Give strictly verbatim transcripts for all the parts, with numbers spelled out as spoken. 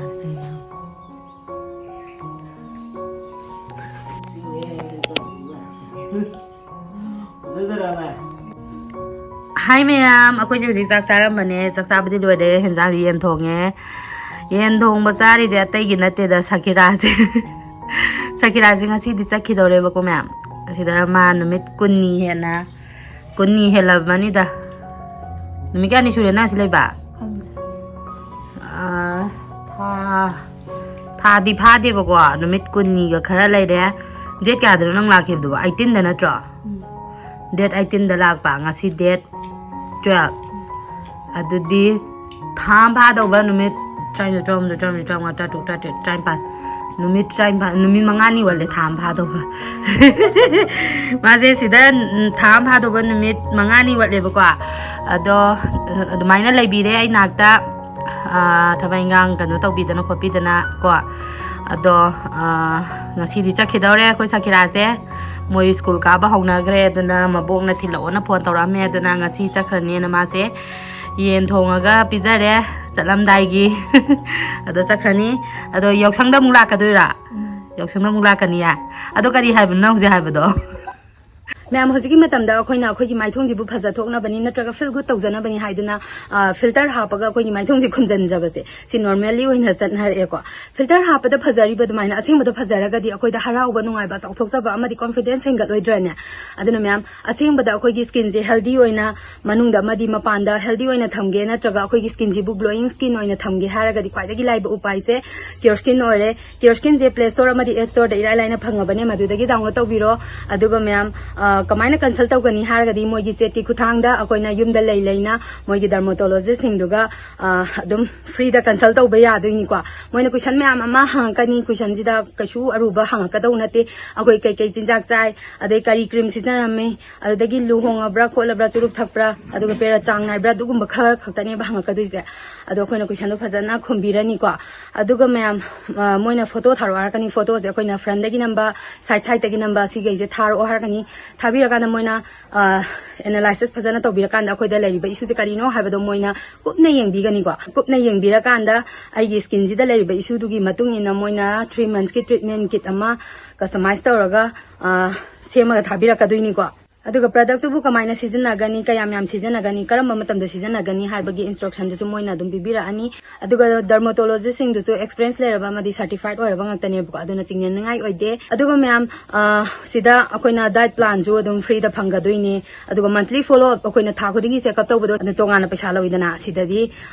ꯍꯥꯏ ꯃꯌꯥꯝ, ꯑꯩꯈꯣꯏꯁꯦ ꯍꯧꯖꯤꯛ ꯆꯥꯛ ꯆꯥꯔꯝꯕꯅꯦ꯫ ꯆꯥꯛ ꯆꯥꯕꯗꯤ ꯂꯣꯏꯔꯦ, ꯍꯦꯟꯖꯥꯡ ꯌꯦꯟ ꯊꯣꯡꯉꯦ꯫ ꯌꯦꯟ ꯊꯣꯡꯕ ꯆꯥꯔꯤꯁꯦ ꯑꯇꯩꯒꯤ ꯅꯠꯇꯦꯗ, ꯁꯀꯤꯔꯥꯁꯦ꯫ ꯁꯀꯤꯔꯥꯁꯦ ꯉꯁꯤꯗꯤ ꯆꯠꯈꯤꯗꯧꯔꯦꯕꯀꯣ ꯃꯌꯥꯝ꯫ ꯑꯁꯤꯗ ꯃꯥ ꯅꯨꯃꯤꯠ ꯀꯨꯟꯅꯤ ꯍꯦꯟꯅ, ꯀꯨꯟꯅꯤ ꯍꯦꯜꯂꯕꯅꯤꯗ꯫ ꯅꯨꯃꯤꯠ ꯀꯌꯥꯅꯤ ꯁꯨꯔꯦ ꯅꯪ ꯑꯁꯤ ꯂꯩꯕ? ꯈꯪꯗꯦ꯫ ꯑꯥ, ꯊꯥ, ꯊꯥꯗꯤ ꯐꯥꯗꯦꯕꯀꯣ, ꯅꯨꯃꯤꯠ ꯀꯨꯟꯅꯤꯒ ꯈꯔ ꯂꯩꯔꯦ꯫ ꯗꯦꯠ ꯀꯌꯥꯗꯅꯣ ꯅꯪ ꯂꯥꯛꯈꯤꯕꯗꯨꯕꯣ? ꯑꯩꯠꯇꯤꯟꯗ ꯅꯠꯇ꯭ꯔꯣ? ꯎꯝ꯫ ꯗꯦꯠ ꯑꯩꯠꯇꯤꯟꯗ ꯂꯥꯛꯄ, ꯉꯁꯤ ꯗꯦꯠ ꯇꯨꯌꯦꯜꯞ꯫ ꯑꯗꯨꯗꯤ ꯊꯥ ꯑꯃ ꯐꯥꯗꯧꯕ ꯅꯨꯃꯤꯠ ꯇꯔꯥꯅꯤꯊꯣꯏ, ꯇꯔꯥꯍꯨꯝꯗꯣꯏ, ꯇꯔꯥꯃꯔꯤ, ꯇꯔꯥꯃꯉꯥ, ꯇꯔꯥꯇꯔꯨꯛ, ꯇꯔꯥꯇꯔꯦꯠ, ꯇꯔꯥꯅꯤꯄꯥꯜ, ꯅꯨꯃꯤꯠ ꯇꯔꯥꯅꯤꯄꯥꯜ, ꯅꯨꯃꯤꯠ ꯃꯉꯥꯅꯤ ꯋꯥꯠꯂꯦ ꯊꯥ ꯑꯃ ꯐꯥꯗꯧꯕ꯫ ꯃꯥꯁꯦ ꯁꯤꯗ, ꯎꯝ, ꯊꯥ ꯑꯃ ꯐꯥꯗꯧꯕ ꯅꯨꯃꯤꯠ ꯃꯉꯥꯅꯤ ꯋꯥꯠꯂꯦꯕꯀꯣ꯫ ꯑꯗꯣ, ꯑꯗꯨꯃꯥꯏꯅ ꯂꯩꯕꯤꯔꯦ ꯑꯩ ꯅꯥꯛꯇ꯫ ꯑꯥ, ꯊꯕꯛ ꯏꯟꯈꯥꯡ ꯀꯩꯅꯣ ꯇꯧꯕꯤꯗꯅ ꯈꯣꯠꯄꯤꯗꯅ ꯀꯣ꯫ ꯑꯗꯣ, ꯑꯥ, ꯉꯁꯤꯗꯤ ꯆꯠꯈꯤꯗꯧꯔꯦ ꯑꯩꯈꯣꯏ ꯁꯀꯤꯔꯥꯁꯦ꯫ ꯃꯣꯏ ꯁ꯭ꯀꯨꯜ ꯀꯥꯕ ꯍꯧꯅꯈ꯭ꯔꯦ, ꯑꯗꯨꯅ ꯃꯕꯣꯛꯅ ꯊꯤꯜꯂꯛꯑꯣꯅ ꯐꯣꯟ ꯇꯧꯔꯛꯑꯝꯃꯦ, ꯑꯗꯨꯅ ꯉꯁꯤ ꯆꯠꯈ꯭ꯔꯅꯦꯅ ꯃꯥꯁꯦ ꯌꯦꯟ ꯊꯣꯡꯉꯒ ꯄꯤꯖꯔꯦ ꯆꯠꯂꯝꯗꯥꯏꯒꯤ꯫ ꯑꯗꯣ ꯆꯠꯈ꯭ꯔꯅꯤ꯫ ꯑꯗꯣ ꯌꯥꯎꯁꯪꯗ ꯑꯃꯨꯛ ꯂꯥꯛꯀꯗꯣꯏꯔꯥ? ꯎꯝ꯫ ꯌꯥꯎꯁꯪꯗ ꯑꯃꯨꯛ ꯂꯥꯛꯀꯅꯤꯌꯦ꯫ ꯑꯗꯣ ꯀꯔꯤ ꯍꯥꯏꯕꯅꯣ ꯅꯪ ꯍꯧꯖꯤꯛ ꯍꯥꯏꯕꯗꯣ? ꯃꯌꯥꯝ, ꯍꯧꯖꯤꯛꯀꯤ ꯃꯇꯝꯗ ꯑꯩꯈꯣꯏꯅ ꯑꯩꯈꯣꯏꯒꯤ ꯃꯥꯏꯊꯣꯡꯁꯤꯕꯨ ꯐꯖꯊꯣꯛꯅꯕꯅꯤ ꯅꯠꯇ꯭ꯔꯒ feel good ꯇꯧꯖꯅꯕꯅꯤ ꯍꯥꯏꯗꯨꯅ, ꯑ, filter ꯍꯥꯞꯄꯒ ꯑꯩꯈꯣꯏꯒꯤ ꯃꯥꯏꯊꯣꯡꯁꯦ ꯈꯨꯝꯖꯤꯟꯖꯕꯁꯦ, ꯁꯤ normally ꯑꯣꯏꯅ ꯆꯠꯅꯔꯛꯑꯦꯀꯣ꯫ Filter ꯍꯥꯞꯄꯗ ꯐꯖꯔꯤꯕ ꯑꯗꯨꯃꯥꯏꯅ ꯑꯁꯦꯡꯕꯗ ꯐꯖꯔꯒꯗꯤ ꯑꯩꯈꯣꯏꯗ ꯍꯔꯥꯎꯕ, ꯅꯨꯡꯉꯥꯏꯕ, ꯆꯥꯎꯊꯣꯛꯆꯕ ꯑꯃꯗꯤ confidence ꯍꯦꯟꯒꯠꯂꯣꯏꯗ꯭ꯔꯅꯦ? ꯑꯗꯨꯅ ꯃꯌꯥꯝ, ꯑꯁꯦꯡꯕꯗ ꯑꯩꯈꯣꯏꯒꯤ skinꯁꯦ healthy ꯑꯣꯏꯅ, ꯃꯅꯨꯡꯗ ꯑꯃꯗꯤ ꯃꯄꯥꯟꯗ healthy ꯑꯣꯏꯅ ꯊꯝꯒꯦ ꯅꯠꯇ꯭ꯔꯒ ꯑꯩꯈꯣꯏꯒꯤ skinꯁꯤꯕꯨ glowing skin ꯑꯣꯏꯅ ꯊꯝꯒꯦ ꯍꯥꯏꯔꯒꯗꯤ ꯈ꯭ꯋꯥꯏꯗꯒꯤ ꯂꯥꯏꯕ ꯎꯄꯥꯏꯁꯦ Pure Skin ꯑꯣꯏꯔꯦ꯫ Pure Skinꯁꯦ Play Store ꯑꯃꯗꯤ App Storeꯗ ꯏꯔꯥꯏ ꯂꯥꯏꯅ ꯐꯪꯉꯕꯅꯦ, ꯃꯗꯨꯗꯒꯤ download ꯇꯧꯕꯤꯔꯣ꯫ ꯑꯗꯨꯒ ꯃꯌꯥꯝ, ꯑ, ꯀꯃꯥꯏꯅ consult ꯇꯧꯒꯅꯤ ꯍꯥꯏꯔꯒꯗꯤ ꯃꯣꯏꯒꯤ chatꯀꯤ ꯈꯨꯠꯊꯥꯡꯗ ꯑꯩꯈꯣꯏꯅ ꯌꯨꯝꯗ ꯂꯩ ꯂꯩꯅ ꯃꯣꯏꯒꯤ dermatologistꯁꯤꯡꯗꯨꯒ, ꯑ, ꯑꯗꯨꯝ freeꯗ consult ꯇꯧꯕ ꯌꯥꯗꯣꯏꯅꯤꯀꯣ꯫ ꯃꯣꯏꯅ question ꯃꯌꯥꯝ ꯑꯃ ꯍꯪꯉꯛꯀꯅꯤ, questionꯁꯤꯗ ꯀꯩꯁꯨ ꯑꯔꯨꯕ ꯍꯪꯉꯛꯀꯗꯧ ꯅꯠꯇꯦ꯫ ꯑꯩꯈꯣꯏ ꯀꯩꯀꯩ ꯆꯤꯟꯖꯥꯛ ꯆꯥꯏ, ꯑꯗꯩ ꯀꯔꯤ cream ꯁꯤꯖꯤꯟꯅꯔꯝꯃꯤ, ꯑꯗꯨꯗꯒꯤ ꯂꯨ ꯍꯣꯡꯉꯕ꯭ꯔꯥ ꯈꯣꯠꯂꯕ꯭ꯔꯥ, ꯆꯨꯔꯨꯞ ꯊꯛꯄ꯭ꯔꯥ, ꯑꯗꯨꯒ period ꯆꯥꯡ ꯅꯥꯏꯕ꯭ꯔꯥ, ꯑꯗꯨꯒꯨꯝꯕ ꯈꯔ ꯈꯛꯇꯅꯦꯕ ꯍꯪꯉꯛꯀꯗꯣꯏꯁꯦ꯫ ꯑꯗꯣ ꯑꯩꯈꯣꯏꯅ questionꯗꯣ ꯐꯖꯅ ꯈꯨꯝꯕꯤꯔꯅꯤꯀꯣ꯫ ꯑꯗꯨꯒ ꯃꯌꯥꯝ, ꯑ, ꯃꯣꯏꯅ photo ꯊꯥꯔꯛꯑꯣ ꯍꯥꯏꯔꯛꯀꯅꯤ꯫ Photoꯁꯦ ꯑꯩꯈꯣꯏꯅ frontꯗꯒꯤ ꯅꯝꯕ, side sideꯇꯒꯤ ꯅꯝꯕ, ꯁꯤꯈꯩꯁꯦ ꯊꯥꯔꯛꯑꯣ ꯍꯥꯏꯔꯛꯀꯅꯤ꯫ ꯇꯥꯕꯤꯔꯀꯥꯟꯗ ꯃꯣꯏꯅ ꯑꯦꯅꯥꯂꯥꯏꯁꯤꯁ ꯐꯖꯅ ꯇꯧꯕꯤꯔꯀꯥꯟꯗ ꯑꯩꯈꯣꯏꯗ ꯂꯩꯔꯤꯕ ꯏꯁꯨꯁꯦ ꯀꯔꯤꯅꯣ ꯍꯥꯏꯕꯗꯣ ꯃꯣꯏꯅ ꯀꯨꯞꯅ ꯌꯦꯡꯕꯤꯒꯅꯤꯀꯣ꯫ ꯀꯨꯞꯅ ꯌꯦꯡꯕꯤꯔꯀꯥꯟꯗ ꯑꯩꯒꯤ ꯁ꯭ꯀꯤꯟꯁꯤꯗ ꯂꯩꯔꯤꯕ ꯏꯁꯨꯗꯨꯒꯤ ꯃꯇꯨꯡ ꯏꯟꯅ ꯃꯣꯏꯅ ꯊ꯭ꯔꯤ ꯃꯟꯁꯀꯤ ꯇ꯭ꯔꯤꯠꯃꯦꯟ ꯀꯤꯠ ꯑꯃ ꯀꯁꯇꯃꯥꯏꯁ ꯇꯧꯔꯒ ꯑ, ꯁꯦꯝꯃꯒ ꯊꯥꯕꯤꯔꯛꯀꯗꯣꯏꯅꯤꯀꯣ꯫ ꯑꯗꯨꯒ ꯄ꯭ꯔꯗꯛꯇꯨꯕꯨ ꯀꯃꯥꯏꯅ ꯁꯤꯖꯤꯟꯅꯒꯅꯤ, ꯀꯌꯥꯝ ꯌꯥꯝ ꯁꯤꯖꯤꯟꯅꯒꯅꯤ, ꯀꯔꯝꯕ ꯃꯇꯝꯗ ꯁꯤꯖꯤꯟꯅꯒꯅꯤ ꯍꯥꯏꯕꯒꯤ ꯏꯟꯁꯇ꯭ꯔꯛꯁꯟꯗꯨꯁꯨ ꯃꯣꯏꯅ ꯑꯗꯨꯝ ꯄꯤꯕꯤꯔꯛꯑꯅꯤ꯫ ꯑꯗꯨꯒ ꯗꯔꯃꯣꯇꯣꯂꯣꯖꯤꯁꯁꯤꯡꯗꯨꯁꯨ ꯑꯦꯛꯁꯄꯤꯔꯤꯌꯦꯟꯁ ꯂꯩꯔꯕ ꯑꯃꯗꯤ ꯁꯔꯇꯤꯐꯥꯏꯠ ꯑꯣꯏꯔꯕ ꯉꯥꯛꯇꯅꯦꯕꯀꯣ, ꯑꯗꯨꯅ ꯆꯤꯡꯅꯅꯤꯡꯉꯥꯏ ꯑꯣꯏꯗꯦ꯫ ꯑꯗꯨꯒ ꯃꯌꯥꯝ ꯑ, ꯁꯤꯗ ꯑꯩꯈꯣꯏꯅ ꯗꯥꯏꯠ ꯄ꯭ꯂꯥꯟꯁꯨ ꯑꯗꯨꯝ ꯐ꯭ꯔꯤꯗ ꯐꯪꯒꯗꯣꯏꯅꯦ꯫ ꯑꯗꯨꯒ ꯃꯟꯊꯂꯤ ꯐꯣꯂꯣ ꯑꯞ ꯑꯩꯈꯣꯏꯅ ꯊꯥ ꯈꯨꯗꯤꯡꯒꯤ ꯆꯦꯛꯑꯞ ꯇꯧꯕꯗꯣ ꯑꯗꯨ ꯇꯣꯉꯥꯟꯅ ꯄꯩꯁꯥ ꯂꯧꯋꯤꯗꯅ, ꯁꯤꯗꯗꯤ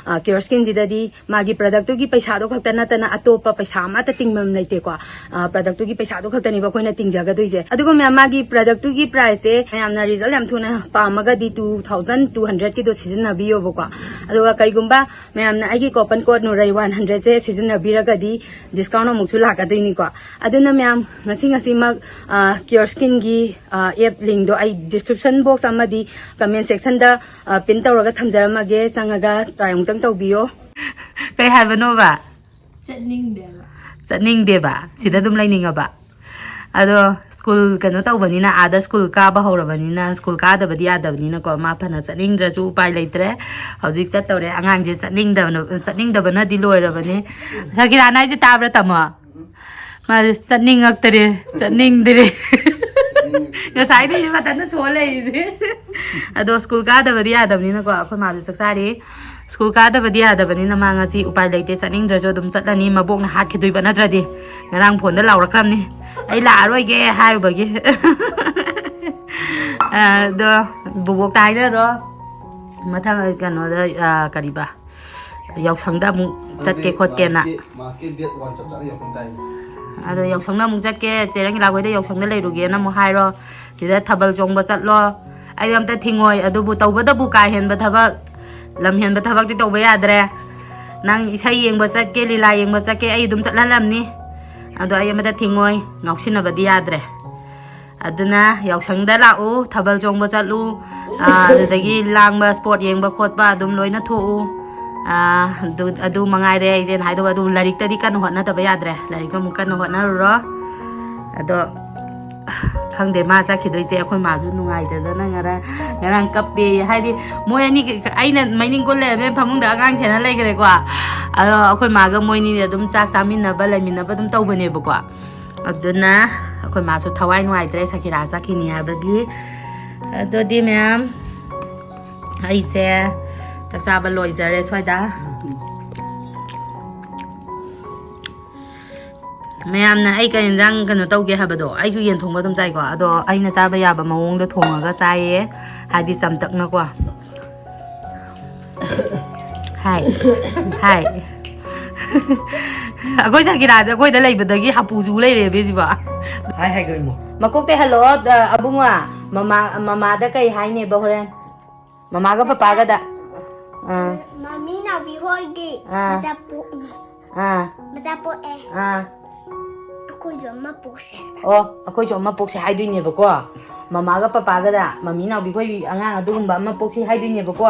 ꯀ꯭ꯌꯣꯔ ꯁ꯭ꯀꯤꯟꯁꯤꯗꯗꯤ ꯃꯥꯒꯤ ꯄ꯭ꯔꯗꯛꯇꯨꯒꯤ ꯄꯩꯁꯥꯗꯣ ꯈꯛꯇ ꯅꯠꯇꯅ ꯑꯇꯣꯞꯄ ꯄꯩꯁꯥ ꯑꯃꯠꯇ ꯇꯤꯡꯐꯝ ꯂꯩꯇꯦꯀꯣ꯫ ꯄ꯭ꯔꯗꯛꯇꯨꯒꯤ ꯄꯩꯁꯥꯗꯣ ꯈꯛꯇꯅꯦꯕ ꯑꯩꯈꯣꯏꯅ ꯇꯤꯡꯖꯒꯗꯣꯏꯁꯦ꯫ ꯑꯗꯨꯒ ꯃꯌꯥꯝ ꯃꯥꯒꯤ ꯄ꯭ꯔꯗꯛꯇꯨꯒꯤ ꯄ꯭ꯔꯥꯏꯁꯁꯦ ꯃꯌꯥꯝꯅ ꯔꯤꯖꯜ ꯌꯥꯝ ꯊꯨꯅ ꯄꯥꯝꯃꯒꯗꯤ ꯇꯨ ꯊꯥꯎꯖꯟ ꯇꯨ ꯍꯟꯗ꯭ꯔꯦꯗꯀꯤꯗꯣ ꯁꯤꯖꯤꯟꯅꯕꯤꯌꯣꯕꯀꯣ꯫ ꯑꯗꯨꯒ ꯀꯩꯒꯨꯝꯕ ꯃꯌꯥꯝꯅ ꯑꯩꯒꯤ ꯀꯣꯄꯟ ꯀꯣꯗ ꯅꯨꯔꯩ ꯋꯥꯟ ꯍꯟꯗ꯭ꯔꯦꯗꯁꯦ ꯁꯤꯖꯤꯟꯅꯕꯤꯔꯒꯗꯤ ꯗꯤꯁꯀꯥꯎꯟ ꯑꯃꯨꯛꯁꯨ ꯂꯥꯛꯀꯗꯣꯏꯅꯤꯀꯣ꯫ ꯑꯗꯨꯅ ꯃꯌꯥꯝ ꯉꯁꯤ ꯉꯁꯤꯃꯛ ꯀ꯭ꯌꯣꯔ ꯁ꯭ꯀꯤꯟꯒꯤ ꯑꯦꯞ ꯂꯤꯡꯗꯣ ꯑꯩ ꯗꯤꯁꯀ꯭ꯔꯤꯞꯁꯟ ꯕꯣꯛꯁ ꯑꯃꯗꯤ ꯀꯃꯦꯟ ꯁꯦꯛꯁꯟꯗ ꯄꯤꯟ ꯇꯧꯔꯒ ꯊꯝꯖꯔꯝꯃꯒꯦ, ꯆꯪꯉꯒ ꯇ꯭ꯔꯥꯏ ꯑꯃꯨꯛꯇꯪ ꯇꯧꯕꯤꯌꯣ꯫ ꯀꯩ ꯍꯥꯏꯕꯅꯣꯕ? ꯆꯠꯅꯤꯡꯗꯦꯕ꯫ ꯆꯠꯅꯤꯡꯗꯦꯕ? ꯁꯤꯗ ꯑꯗꯨꯝ ꯂꯩꯅꯤꯡꯉꯕ? ꯑꯗꯣ ꯁ꯭ꯀꯨꯜ ꯀꯩꯅꯣ ꯇꯧꯕꯅꯤꯅ, ꯑꯥꯗ ꯁ꯭ꯀꯨꯜ ꯀꯥꯕ ꯍꯧꯔꯕꯅꯤꯅ, ꯁ꯭ꯀꯨꯜ ꯀꯥꯗꯕꯗꯤ ꯌꯥꯗꯕꯅꯤꯅꯀꯣ, ꯃꯥ ꯐꯅ ꯆꯠꯅꯤꯡꯗ꯭ꯔꯁꯨ ꯎꯄꯥꯏ ꯂꯩꯇ꯭ꯔꯦ꯫ ꯍꯧꯖꯤꯛ ꯆꯠꯇꯧꯔꯦ꯫ ꯑꯉꯥꯡꯁꯦ ꯆꯠꯅꯤꯡꯗꯕꯅ, ꯆꯠꯅꯤꯡꯗꯕꯅꯗꯤ ꯂꯣꯏꯔꯕꯅꯤ꯫ ꯁꯀꯤꯔꯥꯅ ꯍꯥꯏꯁꯦ ꯇꯥꯕ꯭ꯔꯥ, ꯇꯥꯃꯣ? ꯃꯥꯁꯦ ꯆꯠꯅꯤꯡꯉꯛꯇꯔꯦ, ꯆꯠꯅꯤꯡꯗ꯭ꯔꯦ꯫ ꯉꯁꯥꯏꯗꯒꯤ ꯃꯊꯟꯇ ꯁꯣꯜ ꯂꯩꯔꯤꯁꯦ꯫ ꯑꯗꯣ ꯁ꯭ꯀꯨꯜ ꯀꯥꯗꯕꯗꯤ ꯌꯥꯗꯕꯅꯤꯅꯀꯣ, ꯑꯩꯈꯣꯏ ꯃꯥꯁꯨ ꯆꯥꯛ ꯆꯥꯔꯤ꯫ ꯁ꯭ꯀꯨꯜ ꯀꯥꯗꯕꯗꯤ ꯌꯥꯗꯕꯅꯤꯅ ꯃꯥ ꯉꯁꯤ ꯎꯄꯥꯏ ꯂꯩꯇꯦ, ꯆꯠꯅꯤꯡꯗ꯭ꯔꯁꯨ ꯑꯗꯨꯝ ꯆꯠꯂꯅꯤ, ꯃꯕꯣꯛꯅ ꯍꯥꯠꯈꯤꯗꯣꯏꯕ ꯅꯠꯇ꯭ꯔꯗꯤ꯫ ꯉꯔꯥꯡ ꯐꯣꯟꯗ ꯂꯥꯎꯔꯛꯈ꯭ꯔꯕꯅꯤ, ꯑꯩ ꯂꯥꯛꯑꯔꯣꯏꯒꯦ ꯍꯥꯏꯔꯨꯕꯒꯤ꯫ ꯑꯗꯣ ꯕꯣꯕꯣꯛꯇ ꯍꯥꯏꯅꯔꯣ, ꯃꯊꯪ ꯀꯩꯅꯣꯗ, ꯑ, ꯀꯔꯤꯕ, ꯌꯥꯎꯁꯪꯗ ꯑꯃꯨꯛ ꯆꯠꯀꯦ ꯈꯣꯠꯀꯦꯅ꯫ ꯃꯥꯔꯁꯀꯤ ꯗꯦꯠ ꯋꯥꯟ ꯆꯞ ꯆꯥꯅ ꯌꯥꯎꯁꯪ ꯇꯥꯏ꯫ ꯑꯗꯣ ꯌꯥꯎꯁꯪꯗ ꯑꯃꯨꯛ ꯆꯠꯀꯦ, ꯆꯦ ꯔꯪꯒꯤꯂꯥꯈꯣꯏꯗ ꯌꯥꯎꯁꯪꯗ ꯂꯩꯔꯨꯒꯦꯅ ꯑꯃꯨꯛ ꯍꯥꯏꯔꯣ꯫ ꯁꯤꯗ ꯊꯥꯕꯜ ꯆꯣꯡꯕ ꯆꯠꯂꯣ, ꯑꯩ ꯑꯝꯇ ꯊꯤꯡꯉꯣꯏ꯫ ꯑꯗꯨꯕꯨ ꯇꯧꯕꯗꯕꯨ ꯀꯥ ꯍꯦꯟꯕ ꯊꯕꯛ, ꯂꯝ ꯍꯦꯟꯕ ꯊꯕꯛꯇꯤ ꯇꯧꯕ ꯌꯥꯗ꯭ꯔꯦ꯫ ꯅꯪ ꯏꯁꯩ ꯌꯦꯡꯕ ꯆꯠꯀꯦ, ꯂꯤꯂꯥ ꯌꯦꯡꯕ ꯆꯠꯀꯦ, ꯑꯩ ꯑꯗꯨꯝ ꯆꯠꯍꯜꯂꯝꯅꯤ꯫ ꯑꯗꯣ ꯑꯩ ꯑꯃꯇ ꯊꯤꯡꯉꯣꯏ, ꯉꯥꯎꯁꯤꯟꯅꯕꯗꯤ ꯌꯥꯗ꯭ꯔꯦ꯫ ꯑꯗꯨꯅ ꯌꯥꯎꯁꯪꯗ ꯂꯥꯛꯎ, ꯊꯥꯕꯜ ꯆꯣꯡꯕ ꯆꯠꯂꯨ, ꯑꯥ, ꯑꯗꯨꯗꯒꯤ ꯂꯥꯡꯕ, ꯁ꯭ꯄꯣꯔꯠ ꯌꯦꯡꯕ ꯈꯣꯠꯄ ꯑꯗꯨꯝ ꯂꯣꯏꯅ ꯊꯣꯛꯎ꯫ ꯑꯥ, ꯑꯗꯨ, ꯑꯗꯨ ꯃꯉꯥꯏꯔꯦ ꯑꯩꯁꯦ ꯍꯥꯏꯗꯧꯕ꯫ ꯑꯗꯨ ꯂꯥꯏꯔꯤꯛꯇꯗꯤ ꯀꯟꯅ ꯍꯣꯠꯅꯗꯕ ꯌꯥꯗ꯭ꯔꯦ, ꯂꯥꯏꯔꯤꯛꯇꯣ ꯑꯃꯨꯛ ꯀꯟꯅ ꯍꯣꯠꯅꯔꯨꯔꯣ꯫ ꯑꯗꯣ ꯈꯪꯗꯦ, ꯃꯥ ꯆꯠꯈꯤꯗꯣꯏꯁꯦ ꯑꯩꯈꯣꯏ ꯃꯥꯁꯨ ꯅꯨꯡꯉꯥꯏꯇꯗꯅ ꯉꯔꯥꯡ, ꯉꯔꯥꯡ ꯀꯞꯄꯦ꯫ ꯍꯥꯏꯗꯤ ꯃꯣꯏ ꯑꯅꯤ, ꯑꯩꯅ ꯃꯩꯅꯤꯡ ꯀꯨꯟ ꯂꯩꯔꯝꯃꯦ, ꯐꯃꯨꯡꯗ ꯑꯉꯥꯡ ꯁꯦꯟꯅ ꯂꯩꯈ꯭ꯔꯦꯀꯣ꯫ ꯑꯗꯣ ꯑꯩꯈꯣꯏ ꯃꯥꯒ ꯃꯣꯏꯅꯤꯗꯤ ꯑꯗꯨꯝ ꯆꯥꯛ ꯆꯥꯃꯤꯟꯅꯕ, ꯂꯩꯃꯤꯟꯅꯕ ꯑꯗꯨꯝ ꯇꯧꯕꯅꯦꯕꯀꯣ꯫ ꯑꯗꯨꯅ ꯑꯩꯈꯣꯏ ꯃꯥꯁꯨ ꯊꯋꯥꯏ ꯅꯨꯡꯉꯥꯏꯇ꯭ꯔꯦ ꯁꯀꯤꯔꯥ ꯆꯠꯈꯤꯅꯤ ꯍꯥꯏꯕꯒꯤ꯫ ꯑꯗꯨꯗꯤ ꯃꯌꯥꯝ, ꯑꯩꯁꯦ ꯆꯥꯛ ꯆꯥꯕ ꯂꯣꯏꯖꯔꯦ ꯁ꯭ꯋꯥꯏꯗ꯫ ꯃꯌꯥꯝꯅ ꯑꯩ ꯀꯩ ꯌꯦꯟꯖꯥꯡ ꯀꯩꯅꯣ ꯇꯧꯒꯦ ꯍꯥꯏꯕꯗꯣ, ꯑꯩꯁꯨ ꯌꯦꯟ ꯊꯣꯡꯕ ꯑꯗꯨꯝ ꯆꯥꯏꯀꯣ꯫ ꯑꯗꯣ ꯑꯩꯅ ꯆꯥꯕ ꯌꯥꯕ ꯃꯑꯣꯡꯗ ꯊꯣꯡꯉꯒ ꯆꯥꯏꯌꯦ, ꯍꯥꯏꯗꯤ ꯆꯝꯇꯛꯅꯀꯣ꯫ ꯍꯥꯏ, ꯍꯥꯏ꯫ ꯑꯩꯈꯣꯏ ꯁꯀꯤꯔꯥꯁꯦ ꯑꯩꯈꯣꯏꯗ ꯂꯩꯕꯗꯒꯤ ꯍꯥꯄꯨ ꯆꯨ ꯂꯩꯔꯦꯕ ꯁꯤꯕꯣ꯫ ꯍꯥꯏ, ꯍꯥꯏꯒꯣ ꯏꯃꯣ꯫ ꯃꯀꯣꯛꯇꯩ ꯍꯜꯂꯣ, ꯑ, ꯑꯕꯨꯡꯉꯣ꯫ ꯃꯃꯥ, ꯃꯃꯥꯗ ꯀꯩ ꯍꯥꯏꯅꯦꯕ ꯍꯣꯔꯦꯟ? ꯃꯃꯥꯒ ꯄꯄꯥꯒꯗ꯫ ꯑꯥ꯫ ꯃꯃꯤ ꯅꯥꯎꯕꯤ ꯍꯣꯏꯒꯤ ꯑꯥ꯫ ꯃꯆꯥ ꯄꯣꯛꯅꯤ꯫ ꯑꯥ꯫ ꯃꯆꯥ ꯄꯣꯛꯑꯦ꯫ ꯑꯥ꯫ ꯑꯩꯈꯣꯏꯁꯨ ꯑꯃ ꯄꯣꯛꯁꯦ꯫ ꯑꯣ, ꯑꯩꯈꯣꯏꯁꯨ ꯑꯃ ꯄꯣꯛꯁꯦ ꯍꯥꯏꯗꯣꯏꯅꯦꯕꯀꯣ꯫ ꯃꯃꯥꯒ ꯄꯄꯥꯒꯗ, ꯃꯃꯤ ꯅꯥꯎꯕꯤ ꯈꯣꯏ ꯑꯉꯥꯡ ꯑꯗꯨꯒꯨꯝꯕ ꯑꯃ ꯄꯣꯛꯁꯤ ꯍꯥꯏꯗꯣꯏꯅꯦꯕꯀꯣ꯫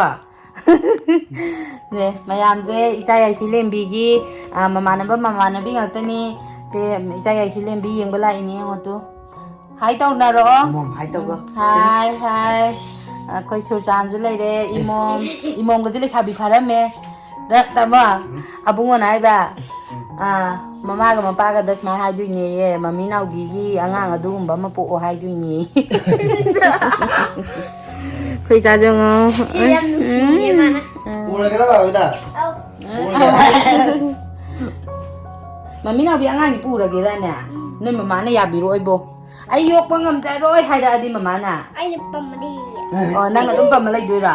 ꯅꯦ, ꯃꯌꯥꯝꯁꯦ ꯏꯆꯥ ꯌꯥꯏꯁꯤ ꯂꯦꯝꯕꯤꯒꯤ, ꯑ, ꯃꯃꯥꯟꯅꯕ ꯃꯃꯥꯟꯅꯕꯤ ꯉꯥꯛꯇꯅꯤ꯫ ꯁꯦ, ꯏꯆꯥ ꯌꯥꯏꯁꯤ ꯂꯦꯝꯕꯤ ꯌꯦꯡꯕ ꯂꯥꯛꯏꯅꯦ, ꯌꯦꯡꯉꯣ ꯇꯨ꯫ ꯍꯥꯏ ꯇꯧꯅꯔꯣ꯫ ꯏꯃꯣꯝ, ꯍꯥꯏ ꯇꯧꯒ꯫ ꯎꯝ, ꯍꯥꯏ, ꯍꯥꯏ꯫ ꯑꯩꯈꯣꯏ ꯁꯨꯔꯆꯥꯟꯁꯨ ꯂꯩꯔꯦ, ꯏꯃꯣꯝ, ꯏꯃꯣꯝꯒꯁꯦ ꯂꯩꯁꯥꯕꯤ ꯐꯥꯔꯝꯃꯦ꯫ ꯗ, ꯇꯥꯃꯣ, ꯑꯕꯨꯡꯉꯣꯅ ꯍꯥꯏꯕ, ꯑꯥ, ꯃꯃꯥꯒ ꯃꯄꯥꯒꯗ ꯁꯨꯃꯥꯏꯅ ꯍꯥꯏꯗꯣꯏꯅꯦꯌꯦ, "ꯃꯃꯤ ꯅꯥꯎꯕꯤꯒꯤ ꯑꯉꯥꯡ ꯑꯗꯨꯒꯨꯝꯕ ꯑꯃ ꯄꯣꯛꯑꯣ" ꯍꯥꯏꯗꯣꯏꯅꯦ꯫ ꯑꯩꯈꯣꯏ ꯏꯆꯥꯁꯨ ꯉꯥꯎ-, ꯁꯤ ꯌꯥꯝ ꯅꯨꯡꯁꯤꯌꯦ ꯃꯥꯅ꯫ ꯎꯝ꯫ ꯎꯔꯒꯦꯔꯣ, ꯕꯥꯕꯤꯗ? ꯑꯧ꯫ ꯎꯔꯒꯦ꯫ ꯃꯃꯤ ꯅꯥꯎꯕꯤ ꯑꯉꯥꯡꯗꯤ ꯄꯨꯔꯒꯦꯔꯥꯅꯦ? ꯎꯝ꯫ ꯅꯣꯏ ꯃꯃꯥꯅ ꯌꯥꯕꯤꯔꯛꯑꯣꯏꯕꯣ꯫ "ꯑꯩ ꯌꯣꯛꯄ ꯉꯝꯖꯔꯣꯏ" ꯍꯥꯏꯔꯛꯑꯗꯤ ꯃꯃꯥꯅ? ꯑꯩꯅ ꯄꯝꯃꯗꯤ꯫ ꯑꯣ, ꯅꯪ ꯑꯗꯨꯝ ꯄꯝꯃ ꯂꯩꯗꯣꯏꯔꯥ?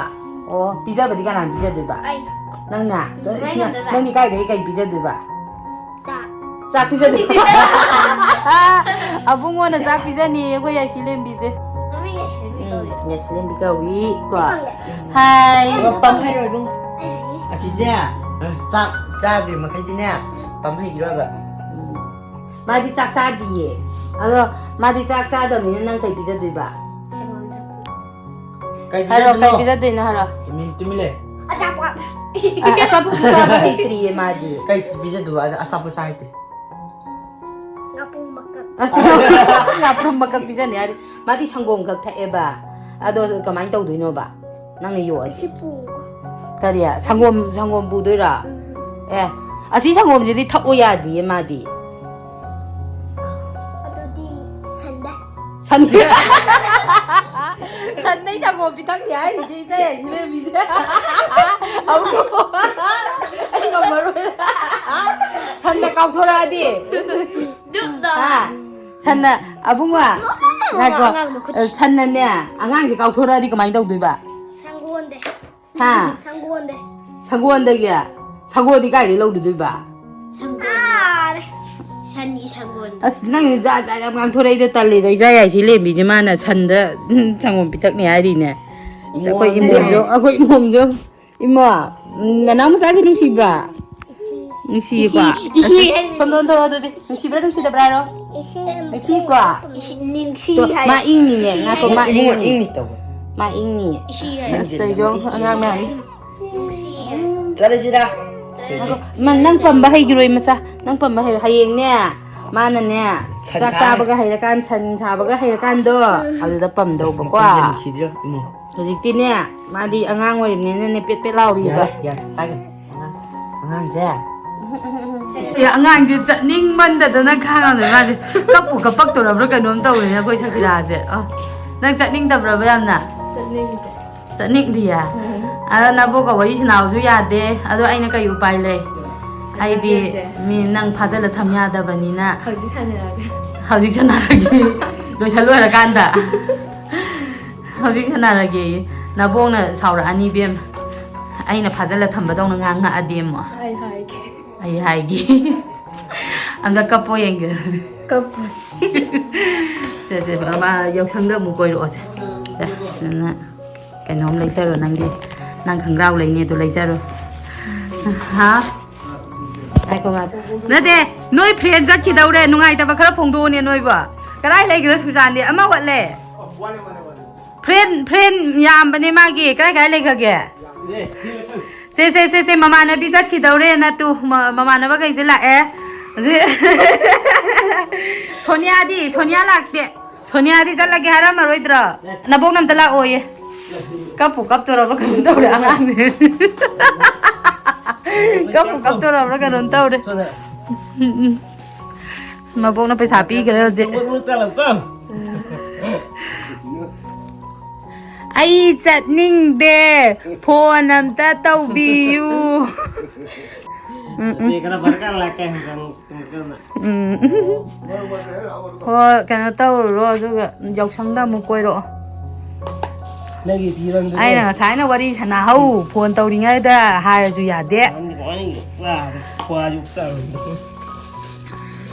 ꯑꯣ, ꯄꯤꯖꯕꯗꯤ ꯀꯅꯥꯅ ꯄꯤꯖꯗꯣꯏꯕ? ꯑꯩꯅ꯫ ꯅꯪꯅ? ꯀꯃꯥꯏꯅ ꯉꯝꯗꯣꯏꯕ? ꯅꯪꯗꯤ ꯀꯥꯏꯗꯒꯤ ꯀꯩ ꯄꯤꯖꯗꯣꯏꯕ? ꯆꯥꯛ꯫ ꯆꯥꯛ ꯄꯤꯖꯗꯣꯏꯕ? ꯑꯕꯨꯡꯉꯣꯅ ꯆꯥꯛ ꯄꯤꯖꯅꯤꯌꯦ ꯑꯩꯈꯣꯏ ꯌꯥꯏꯁꯤ ꯂꯦꯝꯕꯤꯁꯦ꯫ ꯃꯃꯤꯡ ꯌꯥꯏꯁꯤ ꯂꯦꯝꯕꯤ ꯎꯝ, ꯀꯧꯋꯦ꯫ ꯌꯥꯏꯁꯤ ꯂꯦꯝꯕꯤ ꯀꯧꯏ ꯀꯣ꯫ ꯑꯩ ꯈꯪꯗꯦ꯫ ꯍꯥꯏ꯫ ꯑꯣ, ꯄꯝ ꯍꯥꯏꯔꯣ ꯏꯕꯨꯡ꯫ ꯑꯩ ꯍꯥꯏꯒꯦ꯫ ꯑꯁꯤꯁꯦ, ꯆꯥꯛ ꯆꯥꯗ꯭ꯔꯤ ꯃꯈꯩꯁꯤꯅꯦ, ꯄꯝ ꯍꯩꯈꯤꯔꯣꯏꯕ꯫ ꯎꯝ꯫ ꯃꯥꯗꯤ ꯆꯥꯛ ꯆꯥꯗꯤꯌꯦ꯫ ꯑꯗꯣ ꯃꯥꯗꯤ ꯆꯥꯛ ꯆꯥꯗꯕꯅꯤꯅ ꯅꯪ ꯀꯩ ꯄꯤꯖꯗꯣꯏꯕ? ꯁꯪꯒꯣꯝ ꯆꯝꯐꯨꯠ꯫ ꯀꯩ ꯍꯥꯏꯔꯣ, ꯀꯩ ꯄꯤꯖꯗꯣꯏꯅꯣ? ꯄꯤꯖꯗꯣꯏꯅꯣ ꯍꯥꯏꯔꯣ꯫ ꯇꯨꯃꯤꯟ, ꯇꯨꯃꯤꯟ ꯂꯩ꯫ ꯑꯆꯥꯄꯣꯠ꯫ ꯑ, ꯑꯆꯥꯄꯣꯠꯁꯨ ꯆꯥꯕ ꯍꯩꯇ꯭ꯔꯤꯌꯦ ꯃꯥꯗꯤ꯫ ꯀꯩ ꯄꯤꯖꯗꯣꯏꯕ? ꯑꯗ ꯑꯆꯥꯄꯣꯠ ꯆꯥ ꯍꯩꯇꯦ꯫ ꯉꯥꯄ꯭ꯔꯨꯝ ꯃꯀꯛ꯫ ꯉꯥꯄ꯭ꯔꯨꯝ ꯃꯀꯛ ꯄꯤꯖꯅꯤ ꯍꯥꯏꯔꯤ꯫ ꯃꯥꯗꯤ ꯁꯪꯒꯣꯝ ꯈꯛ ꯊꯛꯑꯦꯕ꯫ ꯑꯗꯣ ꯀꯃꯥꯏꯅ ꯇꯧꯗꯣꯏꯅꯣꯕ? ꯅꯪꯅ ꯌꯣꯛꯑꯗꯤ꯫ ꯁꯤ ꯄꯨꯀꯣ꯫ ꯀꯔꯤ? ꯁꯪꯒꯣꯝ, ꯁꯪꯒꯣꯝ ꯄꯨꯗꯣꯏꯔꯣ? ꯎꯝ꯫ ꯑꯦ, ꯑꯁꯤ ꯁꯪꯒꯣꯝꯁꯤꯗꯤ ꯊꯛꯑꯣ ꯌꯥꯗꯤꯌꯦ ꯃꯥꯗꯤ꯫ ꯑꯗꯨꯗꯤ ꯁꯟꯗ꯫ ꯁꯟ-, ꯁꯟꯗꯩ ꯁꯪꯒꯣꯝ ꯄꯤꯊꯛꯅꯤ ꯍꯥꯏꯔꯤꯗꯤ ꯏꯆꯦ ꯌꯥꯏꯁꯤ ꯂꯩꯔꯝꯃꯤꯁꯦ꯫ ꯑꯃꯨꯛ ꯑꯩ ꯉꯝꯃꯔꯣꯏ꯫ ꯁꯟꯗ ꯀꯥꯎꯊꯣꯔꯛꯑꯗꯤ꯫ ꯗꯨꯞ ꯇꯧ꯫ ꯍꯥ? ꯁꯟꯅ, ꯑꯕꯨꯡꯉꯣ, ꯉꯥꯏꯈꯣ꯫ ꯑꯉꯥꯡꯗꯣ ꯈꯨꯠ-, ꯁꯟꯅꯅꯦ, ꯑꯉꯥꯡꯁꯦ ꯀꯥꯎꯊꯣꯔꯛꯑꯗꯤ ꯀꯃꯥꯏꯅ ꯇꯧꯗꯣꯏꯕ? ꯁꯪꯒꯣꯟꯗꯦ꯫ ꯍꯥ? ꯁꯪꯒꯣꯟꯗꯦ꯫ ꯁꯪꯒꯣꯟꯗꯒꯤ? ꯁꯪꯒꯣꯟꯗꯤ ꯀꯥꯏꯗꯩ ꯂꯧꯔꯨꯗꯣꯏꯕ? ꯁꯪꯒꯣꯟ꯫ ꯑꯥꯔꯦ꯫ ꯁꯟꯒꯤ ꯁꯪꯒꯣꯟ꯫ ꯑꯁ, ꯅꯪ ꯖꯥꯠ ꯖꯥꯠ ꯌꯥꯝ ꯉꯥꯡꯊꯣꯔꯛꯏꯗ, ꯇꯜꯂꯤꯗ꯫ ꯏꯆꯥ ꯌꯥꯏꯁꯤ ꯂꯦꯝꯕꯤꯁꯦ ꯃꯥꯅ ꯁꯟꯗ, ꯎꯝ, ꯁꯪꯒꯣꯝ ꯄꯤꯊꯛꯅꯤ ꯍꯥꯏꯔꯤꯅꯦ꯫ ꯑꯁ, ꯑꯩꯈꯣꯏ ꯏꯃꯣꯝꯁꯨ, ꯑꯩꯈꯣꯏ ꯏꯃꯣꯝꯁꯨ꯫ ꯏꯃꯣ, ꯎꯝ, ꯅꯅꯥꯎ ꯃꯆꯥꯁꯦ ꯅꯨꯡꯁꯤꯕ꯭ꯔꯥ? ꯅꯨꯡꯁꯤꯌꯦꯀꯣ? ꯏꯁꯤ, ꯏꯁꯤ꯫ ꯑꯁ, ꯁꯣꯝꯗ ꯑꯣꯟꯊꯣꯔꯛꯑꯣ ꯑꯗꯨꯗꯤ꯫ ꯅꯨꯡꯁꯤꯕ꯭ꯔꯥ ꯅꯨꯡꯁꯤꯗꯕ꯭ꯔꯥ ꯍꯥꯏꯔꯣ? ꯏꯁꯤ꯫ ꯅꯨꯡꯁꯤꯀꯣ? ꯏꯁꯤ, ꯅꯨꯡꯁꯤ ꯇꯣ, ꯍꯥꯏ꯫ ꯃꯥ ꯏꯪꯅꯤꯌꯦ꯫ ꯏꯁꯤ ꯉꯥꯏꯈꯣ, ꯍꯥꯏ꯫ ꯃꯥ ꯏꯕꯨꯡꯉꯣ ꯏꯪꯅꯤ꯫ ꯏꯪꯅꯤ ꯇꯧꯕ꯫ ꯃꯥ ꯏꯪꯅꯤꯌꯦ꯫ ꯏꯁꯤ ꯍꯥꯏ꯫ ꯑꯁ, ꯇꯧꯏꯖꯣ, ꯑꯉꯥꯡ ꯃꯌꯥꯝ꯫ ꯅꯨꯡꯁꯤ ꯍꯥꯏ꯫ ꯆꯠꯂꯁꯤꯔꯥ? ꯉꯥꯏꯈꯣ, ꯃꯥ, ꯅꯪ ꯄꯝꯕ ꯍꯩꯈꯤꯔꯣꯏ ꯃꯆꯥ꯫ ꯅꯪ ꯄꯝꯕ ꯍꯩꯔꯣꯏ꯫ ꯍꯌꯦꯡꯅꯦ, ꯃꯥꯅꯅꯦ, ꯁꯟ ꯆꯥꯛ ꯁꯥ-, ꯆꯥꯕꯒ ꯍꯩꯔꯀꯥꯟ, ꯁꯟ ꯁꯥꯕꯒ ꯍꯩꯔꯀꯥꯟꯗꯣ, ꯑꯗꯨꯗ ꯄꯝꯗꯧꯕꯀꯣ꯫ ꯃꯈꯣꯡꯁꯦ ꯅꯨꯡꯁꯤꯗ꯭ꯔꯣ, ꯏꯃꯣ? ꯍꯧꯖꯤꯛꯇꯤꯅꯦ, ꯃꯥꯗꯤ ꯑꯉꯥꯡ ꯑꯣꯏꯔꯤꯕꯅꯤꯅꯅꯦ, ꯄꯦꯠ ꯄꯦꯠ ꯂꯥꯎꯔꯤꯕ꯫ ꯌꯥꯔꯦ, ꯌꯥꯔꯦ, ꯄꯥꯏꯒꯅꯨ꯫ ꯑꯉꯥꯡ-, ꯑꯉꯥꯡꯁꯦ꯫ ꯑꯦ, ꯑꯉꯥꯡꯁꯦ ꯆꯠꯅꯤꯡꯃꯟꯗꯗꯅ ꯈꯥꯡꯉꯝꯗ꯭ꯔꯦ ꯃꯥꯁꯦ꯫ ꯀꯞꯄꯨ ꯀꯞꯄꯛꯇꯧꯔꯕ꯭ꯔꯥ ꯀꯩꯅꯣꯝ ꯇꯧꯔꯦꯅꯦ ꯑꯩꯈꯣꯏ ꯁꯈꯤꯔꯥꯁꯦ꯫ ꯑ, ꯅꯪ ꯆꯠꯅꯤꯡꯗꯕ꯭ꯔꯕ ꯌꯥꯝꯅ? ꯆꯠꯅꯤꯡꯗꯦ꯫ ꯆꯠꯅꯤꯡꯗꯤꯌꯦ? ꯎꯝ꯫ ꯑꯗꯣ ꯅꯕꯣꯛꯀ ꯋꯥꯔꯤ ꯁꯥꯟꯅꯕꯁꯨ ꯌꯥꯗꯦ꯫ ꯑꯗꯣ ꯑꯩꯅ ꯀꯩ ꯎꯄꯥꯏ ꯂꯩ? ꯍꯥꯏꯗꯤ, ꯁꯥꯟꯅꯔꯁꯦ꯫ ꯃꯤ ꯅꯪ ꯐꯥꯖꯤꯜꯂ ꯊꯝ ꯌꯥꯗꯕꯅꯤꯅ꯫ ꯍꯧꯖꯤꯛ ꯁꯥꯟꯅꯔꯒꯦ꯫ ꯍꯧꯖꯤꯛ ꯁꯥꯟꯅꯔꯒꯦ꯫ ꯂꯣꯏꯁꯜ ꯂꯣꯏꯔꯀꯥꯟꯗ꯫ ꯍꯧꯖꯤꯛ ꯁꯥꯟꯅꯔꯒꯦꯌꯦ꯫ ꯅꯕꯣꯛꯅ ꯁꯥꯎꯔꯛꯑꯅꯤ ꯏꯕꯦꯝꯃ꯫ ꯑꯩꯅ ꯐꯥꯖꯤꯜꯂ ꯊꯝꯕꯗꯧꯅ ꯉꯥꯡꯉꯛꯑꯗꯤ ꯑꯃꯨꯛ꯫ ꯑꯩ ꯍꯥꯏꯒꯦ꯫ ꯑꯩ ꯍꯥꯏꯒꯦ꯫ ꯑꯝꯇ ꯀꯞꯄꯣ ꯌꯦꯡꯒꯦ꯫ ꯀꯞꯄꯣ꯫ ꯁꯦ, ꯁꯦ, ꯃꯥ ꯌꯥꯎꯁꯪꯗ ꯑꯃꯨꯛ ꯀꯣꯏꯔꯛꯑꯣꯁꯦ꯫ ꯁꯦ, ꯑꯗꯨꯅ ꯀꯩꯅꯣꯝ ꯂꯩꯖꯔꯣ ꯅꯪꯒꯤ꯫ ꯅꯪ ꯈꯪꯒ꯭ꯔꯥꯎ ꯂꯩꯅꯤ ꯑꯗꯨ ꯂꯩꯖꯔꯣ꯫ ꯍꯥ? ꯉꯥꯏꯈꯣ, ꯉꯥꯏꯈꯣ꯫ ꯅꯠꯇꯦ, ꯅꯣꯏ friend ꯆꯠꯈꯤꯗꯧꯔꯦ꯫ ꯅꯨꯡꯉꯥꯏꯇꯕ ꯈꯔ ꯐꯣꯡꯗꯣꯛꯑꯣꯅꯦ ꯅꯣꯏꯕꯣ꯫ ꯀꯗꯥꯏ ꯂꯩꯈ꯭ꯔꯦ ꯁꯨꯖꯥꯟꯗꯤ? ꯑꯃ ꯋꯥꯠꯂꯦ꯫ Friend, friend ꯌꯥꯝꯕꯅꯦ ꯃꯥꯒꯤ꯫ ꯀꯗꯥꯏ, ꯀꯗꯥꯏ ꯂꯩꯈ꯭ꯔꯒꯦ? ꯁꯦ, ꯁꯦ, ꯁꯦ, ꯁꯦ, ꯃꯃꯥꯟꯅꯕꯤ ꯆꯠꯈꯤꯗꯧꯔꯦ ꯅꯠꯇꯨ꯫ ꯃ-, ꯃꯃꯥꯟꯅꯕꯈꯩꯁꯦ ꯂꯥꯛꯑꯦ꯫ ꯁꯣꯅꯤꯌꯥꯗꯤ, ꯁꯣꯅꯤꯌꯥ ꯂꯥꯛꯇꯦ꯫ ꯁꯣꯅꯤꯌꯥꯗꯤ ꯆꯠꯂꯒꯦ ꯍꯥꯏꯔꯝꯃꯔꯣꯏꯗ꯭ꯔꯣ? ꯅꯕꯣꯛꯅ ꯑꯝꯇ ꯂꯥꯛꯑꯣꯌꯦ꯫ ꯀꯞꯄꯨ ꯀꯞꯇꯣꯔꯕ꯭ꯔꯥ ꯀꯩꯅꯣꯝ ꯇꯧꯔꯦ ꯑꯉꯥꯡꯁꯦ꯫ ꯀꯞꯄꯨ ꯀꯞꯇꯣꯔꯕ꯭ꯔꯥ ꯀꯩꯅꯣꯝ ꯇꯧꯔꯦ꯫ ꯎꯝ, ꯎꯝ꯫ ꯃꯕꯣꯛꯅ ꯄꯩꯁꯥ ꯄꯤꯈ꯭ꯔꯦ ꯍꯧꯖꯤꯛ꯫ ꯑꯩ ꯆꯠꯅꯤꯡꯗꯦ, ꯐꯣꯟ ꯑꯝꯇ ꯇꯧꯕꯤꯌꯨ꯫ ꯎꯝ, ꯎꯝ꯫ ꯎꯝ꯫ ꯍꯣꯏ, ꯀꯩꯅꯣ ꯇꯧꯔꯨꯔꯣ, ꯑꯗꯨꯒ ꯌꯥꯎꯁꯪꯗ ꯑꯃꯨꯛ ꯀꯣꯏꯔꯛꯑꯣ꯫ ꯅꯪꯒꯤ ꯐꯤꯔꯣꯟꯗꯨꯗꯤ ꯑꯩꯅ ꯉꯁꯥꯏꯅ ꯋꯥꯔꯤ ꯁꯥꯟꯅꯍꯧ, ꯐꯣꯟ ꯇꯧꯔꯤꯉꯩꯗ ꯍꯥꯏꯔꯁꯨ ꯌꯥꯗꯦ꯫ ꯀꯃꯥꯏꯅ ꯀꯃꯥꯏꯅ ꯆꯥꯕ? ꯀ꯭ꯋꯥꯁꯨ ꯆꯥꯔꯣꯏꯗꯕ꯫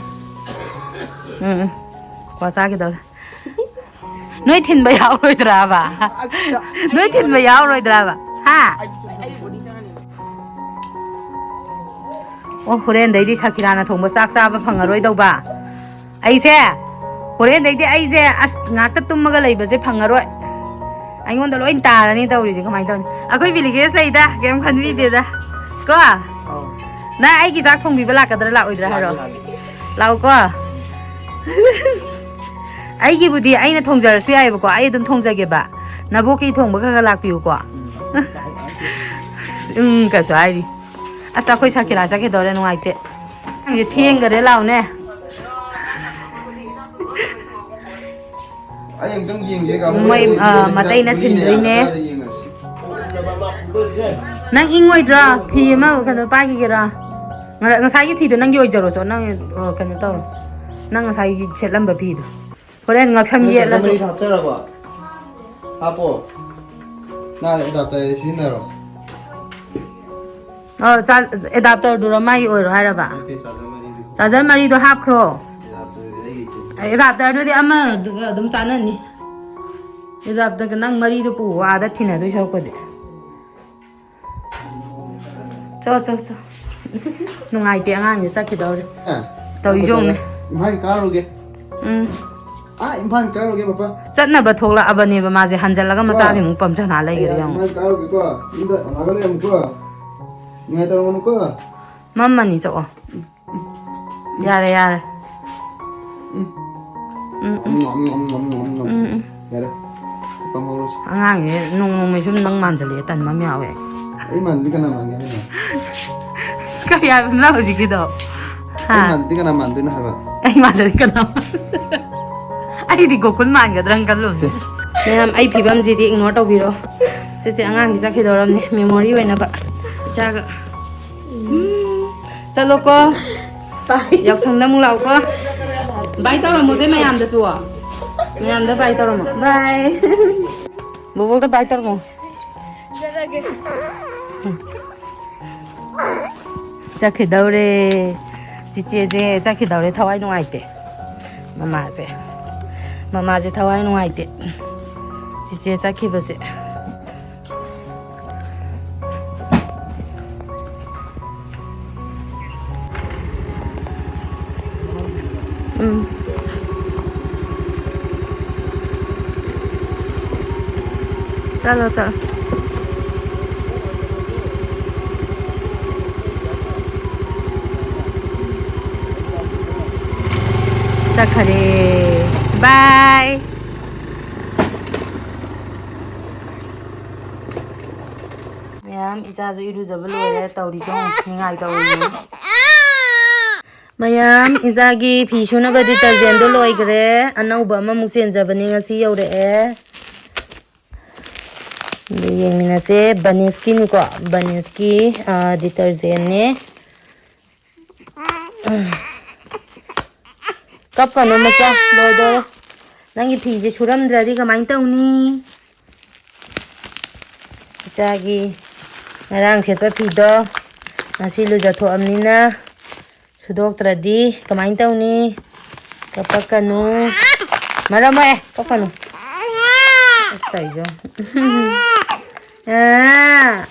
ꯎꯝ, ꯎꯝ꯫ ꯀ꯭ꯋꯥ ꯆꯥꯒꯦ ꯇꯧꯔꯦ꯫ ꯅꯣꯏ ꯊꯤꯟꯕ ꯌꯥꯎꯔꯣꯏꯗ꯭ꯔꯕ? ꯅꯣꯏ ꯊꯤꯟꯕ ꯌꯥꯎꯔꯣꯏꯗ꯭ꯔꯕ? ꯍꯥ? ꯑꯣ, ꯍꯣꯔꯦꯟꯗꯩꯗꯤ ꯁꯀꯤꯔꯥꯅ ꯊꯣꯡꯕ ꯆꯥꯛ ꯆꯥꯕ ꯐꯪꯉꯔꯣꯏꯗꯧꯕ꯫ ꯑꯩꯁꯦ, ꯍꯣꯔꯦꯟꯗꯩꯗꯤ ꯑꯩꯁꯦ ꯑꯁ ꯉꯥꯛꯇ ꯇꯨꯝꯃꯒ ꯂꯩꯕꯁꯦ ꯐꯪꯉꯔꯣꯏ꯫ ꯑꯩꯉꯣꯟꯗ ꯂꯣꯏ ꯇꯥꯔꯅꯤ ꯇꯧꯔꯤꯁꯦ, ꯀꯃꯥꯏꯅ ꯇꯧꯅꯤ? ꯑꯩꯈꯣꯏ ꯕꯤꯂꯤꯒꯦꯁ ꯂꯩꯗ, ꯀꯩꯝ ꯈꯟꯕꯤꯗꯦꯗ꯫ ꯀꯣ? ꯑꯧ꯫ ꯅꯪ ꯑꯩꯒꯤ ꯆꯥꯛ ꯊꯣꯡꯕꯤꯕ ꯂꯥꯛꯀꯗ꯭ꯔꯥ ꯂꯥꯛꯑꯣꯏꯗ꯭ꯔꯥ ꯍꯥꯏꯔꯣ? ꯂꯥꯛꯀꯦ, ꯂꯥꯛꯀꯦ꯫ ꯂꯥꯛꯎꯀꯣ꯫ ꯑꯩꯒꯤꯕꯨꯗꯤ ꯑꯩꯅ ꯊꯣꯡꯖꯔꯁꯨ ꯌꯥꯏꯑꯕꯀꯣ, ꯑꯩ ꯑꯗꯨꯝ ꯊꯣꯡꯖꯒꯦꯕ꯫ ꯅꯕꯣꯛꯀꯤ ꯊꯣꯡꯕ ꯈꯔ ꯈꯔ ꯂꯥꯛꯄꯤꯌꯨꯀꯣ꯫ ꯎꯝ꯫ ꯎꯝ, ꯀꯩꯁꯨ ꯍꯥꯏꯔꯤ꯫ ꯑꯁ, ꯑꯩꯈꯣꯏ ꯁꯀꯤꯔꯥ ꯆꯠꯈꯤꯗꯧꯔꯦ, ꯅꯨꯡꯉꯥꯏꯇꯦ꯫ ꯅꯪꯁꯦ ꯊꯦꯡꯈꯔꯦ, ꯂꯥꯎꯅꯦ꯫ ꯑꯩ ꯑꯝꯇꯪ ꯌꯦꯡꯒꯦ, ꯀꯥꯃꯣ꯫ ꯃꯣꯏ, ꯑ, ꯃꯇꯩꯅ ꯊꯤꯟꯗꯣꯏꯅꯦ꯫ ꯅꯪ ꯏꯪꯉꯣꯏꯗ꯭ꯔꯣ? ꯐꯤ ꯑꯃ ꯀꯩꯅꯣ ꯄꯥꯏꯈꯤꯒꯦꯔꯥ? ꯉ-, ꯉꯁꯥꯏꯒꯤ ꯐꯤꯗꯣ ꯅꯪꯒꯤ ꯑꯣꯏꯖꯔꯣꯁꯨ, ꯅꯪ, ꯑ, ꯀꯩꯅꯣ ꯇꯧꯔꯣ꯫ ꯅꯪ ꯉꯁꯥꯏꯒꯤ ꯁꯦꯠꯂꯝꯕ ꯐꯤꯗꯣ꯫ ꯍꯣꯔꯦꯟ ꯉꯛꯁꯝ ꯅꯪ ꯌꯦꯠꯂꯁꯨ꯫ ꯀꯁꯇꯃꯔ ꯍꯥꯞꯆꯔꯕꯣ? ꯍꯥꯞꯄꯣ꯫ ꯅꯪ ꯑꯦꯗꯥꯞꯇꯔ ꯁꯤꯖꯤꯟꯅꯔꯣ꯫ ꯑ, ꯆꯥ-, ꯑꯦꯗꯥꯞꯇꯔꯗꯨꯔꯣ ꯃꯥꯒꯤ ꯑꯣꯏꯔꯣ ꯍꯥꯏꯔꯕ? ꯅꯠꯇꯦ, ꯆꯥꯔꯖꯔ ꯃꯔꯤꯗꯨ꯫ ꯆꯥꯔꯖꯔ ꯃꯔꯤꯗꯣ ꯍꯥꯞꯈ꯭ꯔꯣ꯫ ꯑꯦꯗꯥꯞꯇꯔꯗꯤ ꯑꯩꯒꯤ ꯂꯩꯇꯦ꯫ ꯑꯦꯗꯥꯞꯇꯔꯗꯨꯗꯤ ꯑꯃꯗꯨꯒ ꯑꯗꯨꯝ ꯆꯥꯟꯅꯅꯤ꯫ ꯑꯦꯗꯥꯞꯇꯔꯒ ꯅꯪ ꯃꯔꯤꯗꯨ ꯄꯨꯑꯣ, ꯑꯥꯗ ꯊꯤꯟꯅꯗꯣꯏ ꯁꯔꯨꯛꯄꯨꯗꯤ꯫ ꯆꯣ, ꯆꯣ, ꯆꯣ꯫ ꯏꯁ, ꯅꯨꯡꯉꯥꯏꯇꯦ, ꯑꯉꯥꯡꯁꯦ ꯆꯠꯈꯤꯗꯧꯔꯦ꯫ ꯑꯦ, ꯇꯧꯔꯤꯁꯦ ꯌꯦꯡꯉꯨꯅꯦ꯫ ꯏꯝꯐꯥꯜ ꯀꯥꯔꯨꯒꯦ꯫ ꯎꯝ꯫ ꯑꯥ, ꯏꯝꯐꯥꯜ ꯀꯥꯔꯨꯒꯦ, ꯄꯄꯥ꯫ ꯆꯠꯅꯕ ꯊꯣꯛꯂꯛꯑꯕꯅꯦꯕ ꯃꯥꯁꯦ, ꯍꯟꯖꯜꯂꯒ ꯀꯣ? ꯃꯆꯥꯁꯦ ꯑꯃꯨꯛ ꯄꯝꯁꯅꯥ ꯑꯩ ꯂꯩꯈꯔꯦ, ꯌꯦꯡꯉꯨ꯫ ꯏꯝꯐꯥꯜ ꯀꯥꯔꯨꯒꯦꯀꯣ꯫ ꯌꯨꯝꯗ ꯃꯥꯒ ꯂꯩꯔꯝꯃꯨꯀꯣ꯫ ꯅꯨꯡꯉꯥꯏ ꯇꯧꯔꯝꯒꯅꯨꯀꯣ꯫ ꯎꯝ꯫ ꯌꯥꯔꯦ, ꯌꯥꯔꯦ꯫ ꯎꯝ꯫ ꯎꯝ, ꯎꯝ꯫ ꯎꯝ, ꯎꯝ, ꯎꯝ, ꯎꯝ, ꯎꯝ, ꯎꯝ꯫ ꯎꯝ, ꯎꯝ꯫ ꯌꯥꯔꯦ꯫ ꯄꯝꯍꯧꯔꯁꯤ꯫ ꯑꯉꯥꯡꯁꯦ ꯅꯣꯡ ꯅꯣꯡꯃꯩ ꯁꯨꯝ ꯅꯪ ꯃꯥꯟꯁꯤꯜꯂꯛꯑꯦ, ꯇꯟꯕ ꯑꯃ ꯌꯥꯎꯋꯦ꯫ ꯑꯩ ꯃꯥꯟꯗꯤ ꯀꯅꯥ ꯃꯥꯟꯒꯦ ꯍꯥꯏꯅꯣ? ꯀꯔꯤ ꯍꯥꯏꯕꯅꯣ ꯅꯪ ꯍꯧꯖꯤꯛꯀꯤꯗꯣ? ꯍꯥ? ꯑꯩ ꯃꯥꯟꯗꯤ ꯀꯅꯥ ꯃꯥꯟꯗꯣꯏꯅꯣ ꯍꯥꯏꯕ? ꯑꯩ ꯃꯥꯟꯗꯗꯤ ꯀꯅꯥ ꯃꯥꯟ-, ꯑꯩꯗꯤ ꯒꯣꯀꯨꯟ ꯃꯥꯟꯒꯗ꯭ꯔꯥꯅ ꯈꯜꯂꯨꯕꯅꯦ꯫ ꯃꯌꯥꯝ, ꯑꯩ ꯐꯤꯕꯝꯁꯤꯗꯤ ignore ꯇꯧꯕꯤꯔꯣ꯫ ꯁꯤꯁꯦ, ꯑꯉꯥꯡꯁꯤ ꯆꯠꯈꯤꯗꯧꯔꯕꯅꯤ, memory ꯑꯣꯏꯅꯕ꯫ ꯏꯆꯥꯒ꯫ ꯎꯝ꯫ ꯆꯠꯂꯣꯀꯣ꯫ Bye꯫ ꯌꯥꯎꯁꯪꯗ ꯑꯃꯨꯛ ꯂꯥꯛꯎꯀꯣ꯫ Bye ꯇꯧꯔꯝꯃꯣꯁꯦ ꯃꯌꯥꯝꯗꯁꯨ꯫ ꯃꯌꯥꯝꯗ bye ꯇꯧꯔꯝꯃꯣ꯫ Bye꯫ ꯕꯣꯕꯣꯛꯇ bye ꯇꯧꯔꯝꯃꯣ꯫ ꯆꯠꯂꯒꯦ꯫ ꯆꯠꯈꯤꯗꯧꯔꯦ꯫ ꯆꯤꯆꯦꯁꯦ ꯆꯠꯈꯤꯗꯧꯔꯦ, ꯊꯋꯥꯏ ꯅꯨꯡꯉꯥꯏꯇꯦ꯫ ꯃꯃꯥꯁꯦ, ꯃꯃꯥꯁꯦ ꯊꯋꯥꯏ ꯅꯨꯡꯉꯥꯏꯇꯦ, ꯆꯤꯆꯦ ꯆꯠꯈꯤꯕꯁꯦ꯫ ꯎꯝ꯫ ꯆꯠꯂꯣ, ꯆꯠꯂꯣ꯫ ꯆꯠꯈꯔꯦ꯫ Bye꯫ ꯃꯌꯥꯝ, ꯏꯆꯥꯁꯨ ꯏꯔꯨꯖꯕ ꯂꯣꯏꯔꯦ꯫ ꯇꯧꯔꯤꯁꯦ ꯌꯦꯡꯉꯨ, ꯅꯤꯡꯉꯥꯏ ꯇꯧꯔꯤꯅꯤ꯫ ꯃꯌꯥꯝ, ꯏꯆꯥꯒꯤ ꯐꯤ ꯁꯨꯅꯕ detergentꯗꯣ ꯂꯣꯏꯈ꯭ꯔꯦ꯫ ꯑꯅꯧꯕ ꯑꯃꯃꯨꯛ ꯆꯦꯟꯖꯕꯅꯤ, ꯉꯁꯤ ꯌꯧꯔꯛꯑꯦ꯫ ꯑꯗꯨ ꯌꯦꯡꯃꯤꯟꯅꯁꯦ꯫ Vanishꯀꯤꯅꯤꯀꯣ, Vanishꯀꯤ, ꯑ, detergentꯅꯦ꯫ ꯀꯞꯀꯅꯨ ꯃꯆꯥ, ꯂꯣꯏꯗꯣꯔꯦ꯫ ꯅꯪꯒꯤ ꯐꯤꯁꯦ ꯁꯨꯔꯝꯗ꯭ꯔꯗꯤ ꯀꯃꯥꯏꯅ ꯇꯧꯅꯤ? ꯏꯆꯥꯒꯤ ꯉꯔꯥꯡ ꯁꯦꯠꯄ ꯐꯤꯗꯣ ꯉꯁꯤ ꯂꯨꯖꯊꯣꯛꯑꯕꯅꯤꯅ ꯁꯨꯗꯣꯛꯇ꯭ꯔꯗꯤ ꯀꯃꯥꯏꯅ ꯇꯧꯅꯤ? ꯀꯞꯄꯛꯀꯅꯨ꯫ ꯃꯔꯝ ꯃꯣꯛꯑꯦ, ꯀꯞꯀꯅꯨ꯫ ꯑꯁ, ꯇꯧꯏꯗꯣ꯫ ꯑꯥ꯫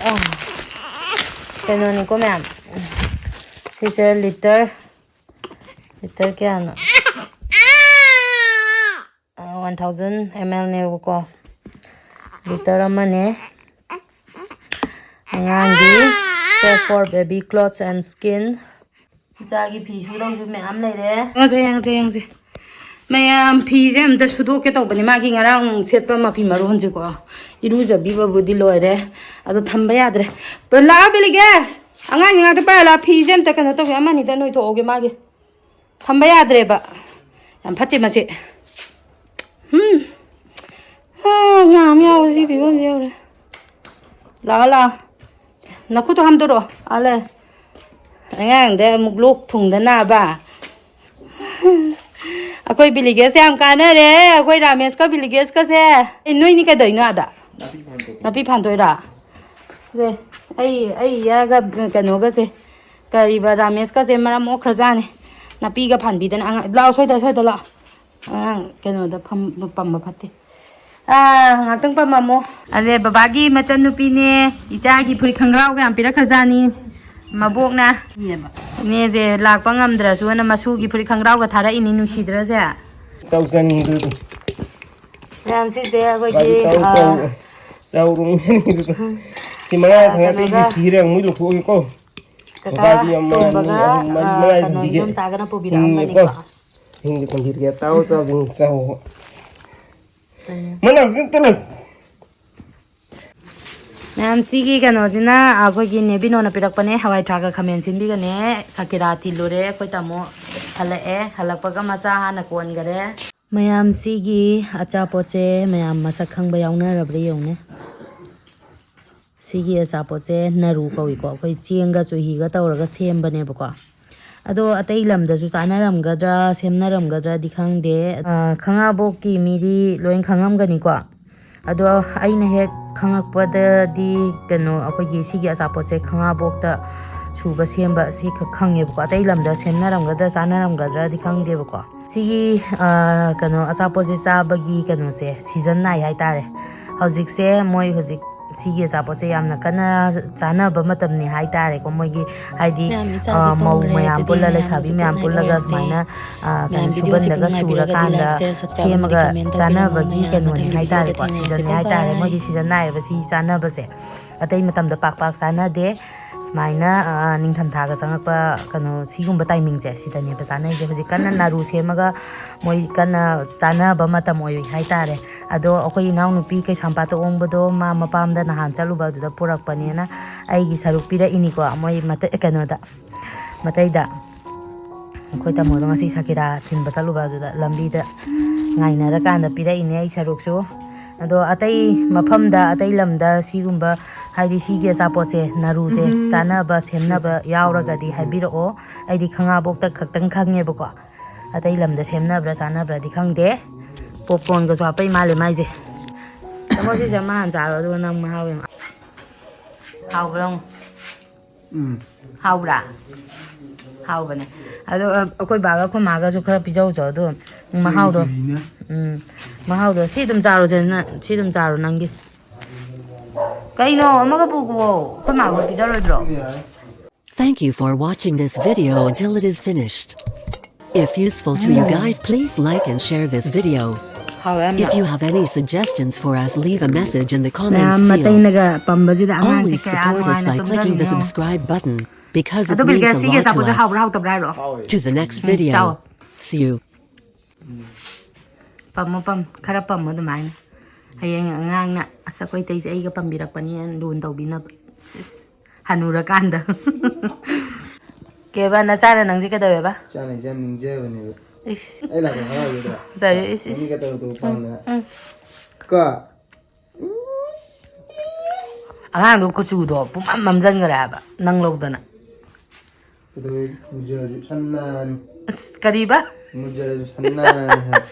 ꯑꯥ꯫ ꯀꯩꯅꯣꯅꯤꯀꯣ ꯃꯌꯥꯝ꯫ ꯁꯤꯁꯦ litre, litre ꯀꯌꯥꯅꯣ? ꯑ, one thousand mlꯅꯦꯕꯀꯣ꯫ Litre ꯑꯃꯅꯦ꯫ ꯑꯉꯥꯡꯒꯤ Pack for baby clothes and skin. ꯏꯆꯥꯒꯤ ꯐꯤ ꯁꯨꯗꯧꯁꯨ ꯃꯌꯥꯝ ꯂꯩꯔꯦ꯫ ꯌꯦꯡꯁꯦ, ꯌꯦꯡꯁꯦ, ꯌꯦꯡꯁꯦ꯫ ꯃꯌꯥꯝ ꯐꯤꯁꯦ ꯑꯝꯇ ꯁꯨꯗꯣꯛꯀꯦ ꯇꯧꯕꯅꯤ꯫ ꯃꯥꯒꯤ ꯉꯔꯥꯡ ꯁꯦꯠꯄ ꯃꯐꯤ ꯃꯔꯣꯟꯁꯦꯀꯣ꯫ ꯏꯔꯨꯖꯕꯤꯕꯕꯨꯗꯤ ꯂꯣꯏꯔꯦ꯫ ꯑꯗꯣ ꯊꯝꯕ ꯌꯥꯗ꯭ꯔꯦ꯫ ꯂꯥꯛꯑꯣ ꯕꯤꯂꯤꯒꯦꯁ꯫ ꯑꯉꯥꯡꯁꯤꯡ ꯉꯥꯛꯇ ꯄꯥꯏꯔ ꯂꯥꯛꯑꯣ꯫ ꯐꯤꯁꯦ ꯑꯝꯇ ꯀꯩꯅꯣ ꯇꯧꯒꯦ꯫ ꯑꯃꯅꯤꯗ ꯅꯣꯏꯊꯣꯛꯍꯧꯒꯦ ꯃꯥꯒꯤ꯫ ꯊꯝꯕ ꯌꯥꯗ꯭ꯔꯦꯕ꯫ ꯌꯥꯝ ꯐꯠꯇꯦ ꯃꯁꯤ꯫ ꯍꯨꯝ꯫ ꯑꯥ, ꯉꯥ ꯑꯃ ꯌꯥꯎꯕꯁꯤ ꯐꯤꯕꯝꯁꯤ ꯌꯧꯔꯦ꯫ ꯂꯥꯛꯑꯣ, ꯂꯥꯛꯑꯣ꯫ ꯅꯈꯨꯠꯇꯣ ꯍꯥꯝꯗꯣꯔꯛꯑꯣ꯫ ꯑꯥ, ꯂꯩ꯫ ꯑꯉꯥꯡꯗ ꯑꯃꯨꯛ ꯂꯣꯛ ꯊꯨꯡꯗꯅꯕ꯫ ꯑꯩꯈꯣꯏ ꯕꯤꯂꯤꯒꯦꯁ ꯌꯥꯝ ꯀꯥꯟꯅꯔꯦ꯫ ꯑꯩꯈꯣꯏ ꯔꯥꯃꯦꯁꯀ ꯕꯤꯂꯤꯒꯦꯁꯀꯁꯦ꯫ ꯑꯦ, ꯅꯣꯏꯅꯤ ꯀꯩꯗꯧꯔꯤꯅꯣ ꯑꯥꯗ? ꯅꯥꯄꯤ ꯐꯥꯟꯗꯣꯛꯏꯔꯣ? ꯁꯦ, ꯑꯩ, ꯑꯩ ꯏꯌꯥꯒ ꯀꯩꯅꯣꯒꯁꯦ, ꯀꯔꯤꯕ, ꯔꯥꯃꯦꯁꯀꯁꯦ ꯃꯔꯝ ꯃꯣꯛꯈ꯭ꯔꯖꯥꯠꯅꯤ꯫ ꯅꯥꯄꯤꯒ ꯐꯥꯟꯕꯤꯗꯅ ꯑꯉꯥꯡ, ꯂꯥꯛꯑꯣ, ꯁ꯭ꯋꯥꯏꯗ, ꯁ꯭ꯋꯥꯏꯗ ꯂꯥꯛꯑꯣ꯫ ꯑꯉꯥꯡ ꯀꯩꯅꯣꯗ ꯐꯝ-, ꯄꯝꯕ ꯐꯠꯇꯦ꯫ ꯑꯥ, ꯉꯥꯛꯇꯪ ꯄꯝꯃꯝꯃꯣ꯫ ꯑꯗꯨꯗꯩ ꯕꯕꯥꯒꯤ ꯃꯆꯟꯅꯨꯄꯤꯅꯦ, ꯏꯆꯥꯒꯤ ꯐꯨꯔꯤꯠ ꯈꯪꯒ꯭ꯔꯥꯎꯒ ꯌꯥꯝ ꯄꯤꯔꯛꯈ꯭ꯔꯖꯥꯠꯅꯤ ꯃꯕꯣꯛꯅ꯫ ꯏꯅꯦꯁꯦ ꯂꯥꯛꯄ ꯉꯝꯗ꯭ꯔꯁꯨ ꯑꯅ ꯃꯁꯨꯒꯤ ꯐꯨꯔꯤꯠ ꯈꯪꯒ꯭ꯔꯥꯎꯒ ꯊꯥꯔꯛꯏꯅꯤ, ꯅꯨꯡꯁꯤꯗ꯭ꯔꯁꯦ? ꯇꯧ ꯆꯥꯅꯤꯡꯉꯤꯗꯨꯗꯤ꯫ ꯃꯌꯥꯝ ꯁꯤꯁꯦ ꯑꯩꯈꯣꯏꯒꯤ, ꯒꯥꯔꯤ ꯇꯧ ꯑꯥ, ꯆꯧ-, ꯆꯧꯔꯨꯝ ꯁꯤ ꯃꯉꯥ ꯑꯥ, ꯊꯥꯡꯒꯠꯄꯤꯁꯤ ꯀꯩꯅꯣꯒ ꯁꯤꯔꯦ, ꯑꯃꯨꯛ ꯂꯧꯊꯣꯛꯑꯒꯦꯀꯣ꯫ ꯀꯀꯥ ꯕꯕꯥꯗꯤ ꯑꯃ, ꯑꯅꯤ, ꯇꯣꯝꯕꯒ, ꯑꯍꯨꯝ, ꯃꯔꯤ, ꯑꯥ, ꯃꯉꯥ ꯀꯩꯅꯣ, ꯊꯝꯕꯤꯒꯦ꯫ ꯏꯗꯣꯝꯆꯥꯒꯅ ꯄꯨꯕꯤꯔꯛꯑꯝꯕꯅꯤꯀꯣ꯫ ꯍꯤꯡꯉꯦꯀꯣ꯫ ꯍꯤꯡꯒꯦ ꯊꯝꯕꯤꯔꯒꯦ꯫ ꯇꯥꯎ ꯆꯥꯎ ꯆꯥꯎ꯫ ꯎꯝ꯫ ꯃꯅꯥ ꯍꯧꯖꯤꯛ ꯇꯅ꯫ ꯃꯌꯥꯝ ꯁꯤꯒꯤ ꯀꯩꯅꯣꯁꯤꯅ ꯑꯩꯈꯣꯏꯒꯤ ꯅꯦꯕꯤꯅꯣꯅ ꯄꯤꯔꯛꯄꯅꯦ꯫ ꯍꯋꯥꯏ ꯊ꯭ꯔꯥꯛꯀ ꯈꯥꯃꯦꯟ ꯁꯤꯟꯕꯤꯒꯅꯦ꯫ ꯁꯀꯤꯔꯥ ꯊꯤꯜꯂꯨꯔꯦ꯫ ꯑꯩꯈꯣꯏ ꯇꯥꯃꯣ ꯍꯜꯂꯛꯑꯦ꯫ ꯍꯜꯂꯛꯄꯒ ꯃꯆꯥ ꯍꯥꯟꯅ ꯀꯣꯟꯈꯔꯦ꯫ ꯃꯌꯥꯝꯁꯤꯒꯤ ꯑꯆꯥꯄꯣꯠꯁꯦ ꯃꯌꯥꯝ ꯃꯁꯛ ꯈꯪꯕ ꯌꯥꯎꯅꯔꯕ꯭ꯔꯥ ꯌꯦꯡꯉꯨꯅꯦ꯫ ꯁꯤꯒꯤ ꯑꯆꯥꯄꯣꯠꯁꯦ ꯅꯔꯨ ꯀꯧꯏꯀꯣ꯫ ꯑꯩꯈꯣꯏ ꯆꯦꯡꯒ ꯆꯨꯍꯤꯒ ꯇꯧꯔꯒ ꯁꯦꯝꯕꯅꯦꯕꯀꯣ꯫ ꯑꯗꯣ ꯑꯇꯩ ꯂꯝꯗꯁꯨ ꯆꯥꯅꯔꯝꯒꯗ꯭ꯔꯥ, ꯁꯦꯝꯅꯔꯝꯒꯗ꯭ꯔꯥꯗꯤ ꯈꯪꯗꯦ꯫ ꯑ, ꯈꯥꯉꯕꯣꯛꯀꯤ ꯃꯤꯗꯤ ꯂꯣꯏ ꯈꯪꯉꯝꯒꯅꯤꯀꯣ꯫ ꯑꯗꯣ ꯑꯩꯅ ꯍꯦꯛ ꯈꯪꯉꯛꯄꯗꯗꯤ ꯀꯩꯅꯣ, ꯑꯩꯈꯣꯏꯒꯤ ꯁꯤꯒꯤ ꯑꯆꯥꯄꯣꯠꯁꯦ ꯈꯥꯉꯕꯣꯛꯇ ꯁꯨꯕ ꯁꯦꯝꯕ ꯁꯤ ꯈꯛ ꯈꯪꯉꯦꯕꯀꯣ꯫ ꯑꯇꯩ ꯂꯝꯗ ꯁꯦꯝꯅꯔꯝꯒꯗ꯭ꯔꯥ, ꯆꯥꯅꯔꯝꯒꯗ꯭ꯔꯥꯗꯤ ꯈꯪꯗꯦꯕꯀꯣ꯫ ꯁꯤꯒꯤ, ꯑ, ꯀꯩꯅꯣ, ꯑꯆꯥꯄꯣꯠꯁꯦ ꯆꯥꯕꯒꯤ ꯀꯩꯅꯣꯁꯦ season ꯅꯥꯏ ꯍꯥꯏꯇꯥꯔꯦ꯫ ꯍꯧꯖꯤꯛꯁꯦ ꯃꯣꯏ ꯍꯧꯖꯤꯛ ꯁꯤꯒꯤ ꯑꯆꯥꯄꯣꯠꯁꯦ ꯌꯥꯝꯅ ꯀꯟꯅ ꯆꯥꯅꯕ ꯃꯇꯝꯅꯤ ꯍꯥꯏꯇꯥꯔꯦꯀꯣ꯫ ꯃꯣꯏꯒꯤ ꯍꯥꯏꯗꯤ, ꯃꯌꯥꯝ ꯏꯆꯥꯁꯦ ꯑ, ꯃꯧ ꯇꯨꯝꯈ꯭ꯔꯦ꯫ ꯃꯌꯥꯝ ꯑꯗꯨꯗꯤ ꯄꯨꯜꯂ, ꯃꯌꯥꯝꯅꯁꯨ ꯂꯩꯁꯥꯕꯤ ꯃꯌꯥꯝ comment ꯄꯨꯜꯂꯒ ꯑꯣꯏꯔꯁꯦ꯫ ꯁꯨꯃꯥꯏꯅ, ꯑ, ꯀꯩꯅꯣ, ꯃꯌꯥꯝ video ꯁꯤ ꯁꯨꯒꯟꯗꯒ ꯅꯨꯡꯉꯥꯏꯕꯤꯔꯒꯗꯤ ꯁꯨꯔꯀꯥꯟꯗ like, share, subscribe ꯑꯃꯗꯤ ꯁꯦꯝꯃꯒ comment ꯇꯧꯕꯤꯔꯝꯃꯣ꯫ ꯆꯥꯅꯕꯒꯤ ꯃꯌꯥꯝ ꯀꯩꯅꯣꯅꯤ ꯃꯊꯪꯒꯤ video ꯗ ꯍꯥꯏꯇꯥꯔꯦꯀꯣ, season ꯅꯤ ꯊꯦꯡꯅꯔꯁꯦ꯫ Bye ꯍꯥꯏꯇꯥꯔꯦ꯫ bye꯫ ꯃꯣꯏꯒꯤ season ꯅꯥꯏꯌꯦꯕ ꯁꯤ ꯆꯥꯅꯕꯁꯦ꯫ ꯑꯇꯩ ꯃꯇꯝꯗ ꯄꯥꯛ ꯄꯥꯛ ꯆꯥꯅꯗꯦ꯫ ꯁꯨꯃꯥꯏꯅ, ꯑ, ꯅꯤꯡꯊꯝꯊꯥꯒ ꯆꯪꯉꯛꯄ, ꯀꯩꯅꯣ, ꯁꯤꯒꯨꯝꯕ timingꯁꯦ ꯁꯤꯗꯅꯦꯕ ꯆꯥꯅꯩꯁꯦ꯫ ꯍꯧꯖꯤꯛ ꯀꯟꯅ ꯅꯥꯔꯨ ꯁꯦꯝꯃꯒ ꯃꯣꯏ ꯀꯟꯅ ꯆꯥꯅꯕ ꯃꯇꯝ ꯑꯣꯏ ꯍꯥꯏꯇꯥꯔꯦ꯫ ꯑꯗꯣ ꯑꯩꯈꯣꯏ ꯏꯅꯥꯎꯅꯨꯄꯤ ꯀꯩꯁꯥꯝꯄꯥꯠꯇ ꯑꯣꯡꯕꯗꯣ ꯃꯥ ꯃꯄꯥꯝꯗ ꯅꯍꯥꯟ ꯆꯠꯂꯨꯕ ꯑꯗꯨꯗ ꯄꯨꯔꯛꯄꯅꯦꯅ ꯑꯩꯒꯤ ꯁꯔꯨꯛ ꯄꯤꯔꯛꯏꯅꯤꯀꯣ꯫ ꯃꯣꯏ ꯃꯇꯩ-, ꯀꯩꯅꯣꯗ, ꯃꯇꯩꯗ꯫ ꯑꯩꯈꯣꯏ ꯇꯥꯃꯣꯗꯣ ꯉꯁꯤ ꯁꯀꯤꯔꯥ ꯊꯤꯟꯕ ꯆꯠꯂꯨꯕ ꯑꯗꯨꯗ ꯂꯝꯕꯤꯗ ꯉꯥꯏꯅꯔꯀꯥꯟꯗ ꯄꯤꯔꯛꯏꯅꯦ ꯑꯩ ꯁꯔꯨꯛꯁꯨ꯫ ꯑꯗꯣ ꯑꯇꯩ ꯃꯐꯝꯗ, ꯑꯇꯩ ꯂꯝꯗ ꯁꯤꯒꯨꯝꯕ, ꯍꯥꯏꯗꯤ ꯁꯤꯒꯤ ꯑꯆꯥꯄꯣꯠꯁꯦ, ꯅꯥꯔꯨꯁꯦ, ꯎꯝ, ꯎꯝ, ꯎꯝ꯫ ꯆꯥꯅꯕ, ꯁꯦꯝꯅꯕ ꯌꯥꯎꯔꯒꯗꯤ ꯍꯥꯏꯕꯤꯔꯛꯑꯣ꯫ ꯑꯩꯗꯤ ꯈꯪꯉꯥꯕꯣꯛꯇ ꯈꯛꯇꯪ ꯈꯪꯉꯦꯕꯀꯣ꯫ ꯑꯇꯩ ꯂꯝꯗ ꯁꯦꯝꯅꯕ꯭ꯔꯥ ꯆꯥꯅꯕ꯭ꯔꯥꯗꯤ ꯈꯪꯗꯦ꯫ Popcornꯒꯁꯨ ꯍꯥꯞꯄꯩ ꯃꯥꯜꯂꯦ ꯃꯥꯏꯁꯦ꯫ ꯇꯥꯃꯣ, ꯁꯤꯁꯦ ꯑꯃ ꯍꯥꯟꯅ ꯆꯥꯔꯣ, ꯑꯗꯨꯒ ꯅꯪ ꯃꯍꯥꯎ ꯌꯦꯡꯉꯣ꯫ ꯍꯥꯎꯕ꯭ꯔꯥ ꯌꯦꯡꯉꯣ꯫ ꯎꯝ꯫ ꯍꯥꯎꯕ꯭ꯔꯥ? ꯍꯥꯎꯕꯅꯦ꯫ ꯑꯗꯣ, ꯑ, ꯑꯩꯈꯣꯏ ꯕꯥꯒ ꯑꯩꯈꯣꯏ ꯃꯥꯒꯁꯨ ꯈꯔ ꯄꯤꯖꯧꯆꯣ, ꯑꯗꯣ ꯃꯍꯥꯎꯗꯣ꯫ ꯀꯔꯤꯅꯣ? ꯎꯝ, ꯃꯍꯥꯎꯗꯣ꯫ ꯁꯤ ꯑꯗꯨꯝ ꯆꯥꯔꯣꯁꯦ, ꯅ-, ꯁꯤ ꯑꯗꯨꯝ ꯆꯥꯔꯣ ꯅꯪꯒꯤ꯫ ꯀꯩꯅꯣ? ꯑꯃꯒ ꯄꯨꯈꯣ꯫ ꯑꯩꯈꯣꯏ ꯃꯥꯒ ꯄꯤꯖꯔꯣꯏꯗ꯭ꯔꯣ? ꯌꯥꯔꯦ꯫ Thank you for watching this video until it is finished. If useful to you guys, please like and share this video. ꯍꯥꯎꯋꯦ ꯌꯥꯝꯅ꯫ If you have any suggestions for us, leave a message in the comments ꯃꯌꯥꯝ field. ꯃꯇꯩꯅꯒ ꯄꯝꯕꯁꯤꯗ ꯑꯉꯥꯡꯁꯦ Always ꯀꯌꯥ support us ꯅꯨꯡꯉꯥꯏꯅ by clicking the ꯇꯨꯝꯖꯔꯤꯅꯣ꯫ Subscribe button, because it ꯑꯗꯣ means ꯕꯤꯜꯀꯤꯌꯥ, a ꯁꯤꯒꯤ lot to ꯑꯆꯥꯄꯣꯠꯁꯦ ꯍꯥꯎꯕ꯭ꯔꯥ us. ꯍꯥꯎꯇꯕ꯭ꯔꯥ ꯍꯥꯏꯔꯣ? ꯍꯥꯎꯋꯦ꯫ To the next um, video. ꯆꯥꯎ꯫ See you. ꯄꯝꯃꯣ, ꯄꯝ-, ꯈꯔ ꯄꯝꯃꯣ ꯑꯗꯨꯃꯥꯏꯅ꯫ ꯍꯌꯦꯡ ꯑꯉꯥꯡꯅ, "ꯑꯁ, ꯑꯩꯈꯣꯏ ꯏꯇꯩꯁꯦ ꯑꯩꯒ ꯄꯝꯕꯤꯔꯛꯄꯅꯤ" ꯍꯥꯏꯅ ꯂꯨꯅ ꯇꯧꯕꯤꯅꯕ꯫ ꯁꯤꯁ, ꯍꯅꯨꯔꯀꯥꯟꯗ꯫ ꯀꯦꯕ, ꯅꯆꯥꯅ ꯅꯪꯁꯦ ꯀꯩꯗꯧꯋꯦꯕ? ꯏꯆꯥꯅ ꯏꯆꯥ ꯅꯤꯡꯖꯕꯅꯦꯕ꯫ ꯏꯁ꯫ ꯑꯩ ꯂꯥꯛꯄ ꯍꯔꯥꯎꯖꯗ꯭ꯔꯥ? ꯇꯧꯋꯦ, ꯏꯁ, ꯏꯁ꯫ ꯃꯃꯤ ꯀꯩꯗꯧꯗꯣ ꯎꯝ, ꯄꯥꯝꯗꯅ꯫ ꯎꯝ꯫ ꯀꯣ? ꯑꯉꯥꯡꯗꯣ ꯀꯨꯆꯨꯗꯣ ꯄꯨꯡꯃꯝ ꯃꯝꯖꯟꯈ꯭ꯔꯦ ꯍꯥꯏꯕ, ꯅꯪ ꯂꯧꯗꯅ꯫ ꯀꯩꯗꯧꯋꯤ? ꯃꯨꯖꯔꯁꯨ ꯁꯟ ꯅꯥꯅꯤ꯫ ꯑꯁ, ꯀꯔꯤꯕ? ꯃꯨꯖꯔꯁꯨ ꯁꯟ ꯅꯥꯅꯤ ꯍꯥꯏ꯫